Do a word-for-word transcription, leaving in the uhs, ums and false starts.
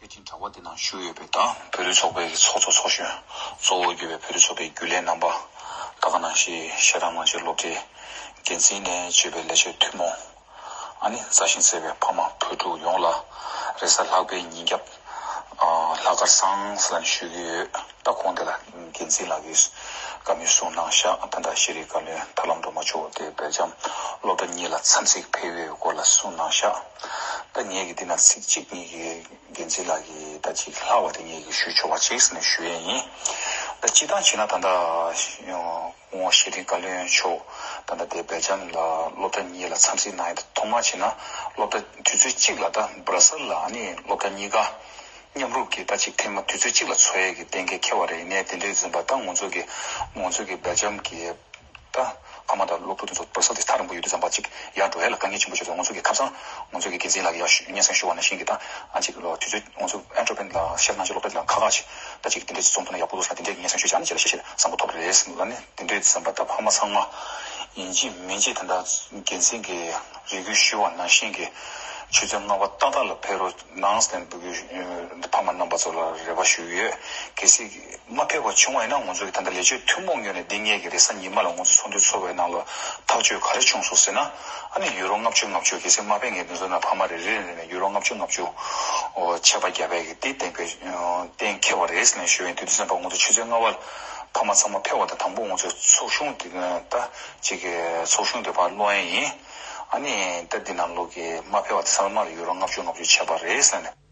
ཅིང་དྲ་བ་འདི་ནང་ཞུགས་ཡོད་པའི་དང་བོད་རིགས་ཚོགས་པའི་ཚོགས་གཙོ་ཚོགས་གཞོན་གཙོ་བོ་གྱུར་པའི་བོད་རིགས་ཚོགས་པའི་རྒྱུན་ལས་རྣམ་པ། ད་ག་ནང་བཞིན་ཤེས་རབ་སྔགས་ཆོས་སློབ་གྲྭའི་འགན་འཛིན་ནས་བརྒྱུད་པའི་ལས་བྱེད་ཐུན་མོང་། ཨ་ནི་མཛའ་ཞིང་བརྩེ་བའི་ཕ་མ་བུ་ཕྲུག་ཡོངས་ལ་རེས་གཟའ་ལྷག་པའི་ཉིན་རྒྱབ་ལྷག་དཀར་བཟང་ཟེར་ནས་ཞུ་གི་ཡོད། ད་གོང་དེ་ལ་འགན་འཛིན་ལགས་ཀྱིས་བཀའ་མོལ་གསུངས་གནང་ཤག་ད་ལྟ་ཤེས་རིག་བཀའ་བློན་ཐར་ལམ་སྒྲོལ་མ་མཆོག་དེ་སྦེལ་ཇམ་སློབ་གྲྭ་གཉིས་ལ་འཚམས་གཟིགས་ཕེབས་ཡོད་སྐོར་ལ་གསུངས་གནང་ཤག་ད་ངས་ཀྱི་འདི་ན་ཚིག་གཅིག་གཉིས་ཀྱི་འགན་འཛིན་ལགས་ཀྱིས་ད་ཅིག་ལྷག་པ་དེ་ངས་ཀྱི་ཞུ་ཆོག་པ་ཅིག་ཟེར་ནས་ཞུ་ཡས་ཡིན། ད་སྤྱིར་བཏང་བྱས་ན་ད་ལྟ་སྐུ་ངོ་ཤེས་རིག་བཀའ་བློན་མཆོག་ད་ལྟ་དེ་སྦེལ་ཇམ་ལ་སློབ་གྲྭ་གཉིས་ལ་འཚམས་གཟིགས་གནང་ཡས་ཐོག་མ་བྱས་ན་སློབ་གྲྭ་དུས་ཚོད་གཅིག་ལ་ད་སྦ་ར་སལ་ལ་ཨ་ནི་སློབ་གྲྭ་གཉིས་ཀ་མཉམ་རུབ་ཀྱིས་ད་ཅིག་ཐེངས་མ་དུས་ཚོད་གཅིག་ལ་འཚོགས་ཡས་ཀྱི་གཏན་འཁེལ་འཁེལ་བ་རེད། ཡིན་ནའི་དེ་འདྲའི་ཟིན་པ་ད་ང་ཚོ་གི་ང་ཚོ་གི་སྦེལ་ཇམ་གྱི་ད་ཕ་མ་དང་སློབ་ཕྲུག་དེ་ཚོ་སྦ་ར་སལ་དེ་ཐག་རིང་པོ་ཡོད་དུས་ཙམ་པ་ཅིག་ཡར་འགྲོ་ཡས་ལ་དཀའ་ངལ་ཆེན་པོ་ཆགས་སོང་། ང་ཚོ་གི་ཁ་སང་ང་ཚོ་གི་འགན་འཛིན་ལགས་ཀྱིས་ཡར་ཞུ་སྙན་སེང་ཞུ་བ་ནང་བཞིན་གྱི་ད་ཨ་ཅིག་ལོ་དུས་ཚོད་ང་ཚོ་ཨན་ཊོ་པན་ལ་ཤར་ནང་ཆེན་སློབ་གྲྭ་ལ་ཁག་ཁག་ཅིག་ད་ཅིག་དེ་འདྲའི་ཅིག་འཛོམས་ཐུབ་ན་ཡག་པོ་འདུག་ཟེར་ན་དེ་འདྲའི་སྙན་སེང་ཞུས་བྱས་ནས་ཅིག་ལ་ཤེས་ཤེས་བཟང་པོ་ཐོབ་རེད་ཟེར་ལ་ནི་དེ་འདྲའི་ཙམ་པ་ད་ཕ་མ་ཚང་མ་ཡིན་གཅིག་མིན་གཅིག་ད་ལྟ་འགན་འཛིན་གྱི་རེ་སྐུལ་ཞུ་བ་ནང་བཞིན་གྱི་ཆུ་ཚོད་ལྔ་པ་ཏག་ཏག་ལ་ཕེབས་རོགས་གནང་ཟེར་ནས་འབོད་སྐུལ་ཕ་མ་རྣམ་པ་ཚོ་ལ་རེ་བ་ཞུ་གི་ཡོད། གལ་སྲིད་མ་ཕེབས་པ་བྱུང་བ་ཡིན་ན་ང་ཚོ་གི་ད་ལྟ་ལས་བྱེད་ཐུན་མོང་ངོས་ནས་འདི་ངེད་ཀྱི་རེས་གཟའ་ཉི་མ་ལ་ང་ཚོ་ཚོགས་འདུ་ཚོགས་པའི་ནང་ལ་ཐག་གཅོད་ག་རེ་བྱུང་སོང་ཟེར་ན་ཨ་ནི་ཡུ་རོ་ལྔ་བཅུ་ལྔ་བཅུ་གལ་སྲིད་མ་ཕེབས་ངེས་དེ་ཚོ་ན་ཕ་མ་རེ་རེ་རེ་ནས་ཡུ་རོ་ལྔ་བཅུ་ལྔ་བཅུ་ཆད་པ་བརྒྱབ་པའི་གི་དེ་གཏན་འཁེལ་གཏན་འཁེལ་བ་རེད་ཟེར་ནས་ཞུ་ཡིན། དེ་དུས་ཙམ་པ་ང་ཚོ་ཆུ་ཚོད་ལྔ་པ་ལ་ཕ་མ་ཚང་མ་ཕེབས་པ་དང་དང་པོ་ང་ཚོ་ཚོགས་གཞུང་དེ་ད་ཅིག་གི་ཚོགས་གཞུང་དེ་ཕར་སློག་ཡས་ཡིན། ཨ་ནི་ད་འདི་ནང་ལོགས་ཀྱི་མ་ཕེབས་པ་དེ་ཚང་མ་ལ་ཡུ་རོ་ལྔ་བཅུ་ལྔ་བཅུ་ཆད་པ་རེད་ཟེར་ནས།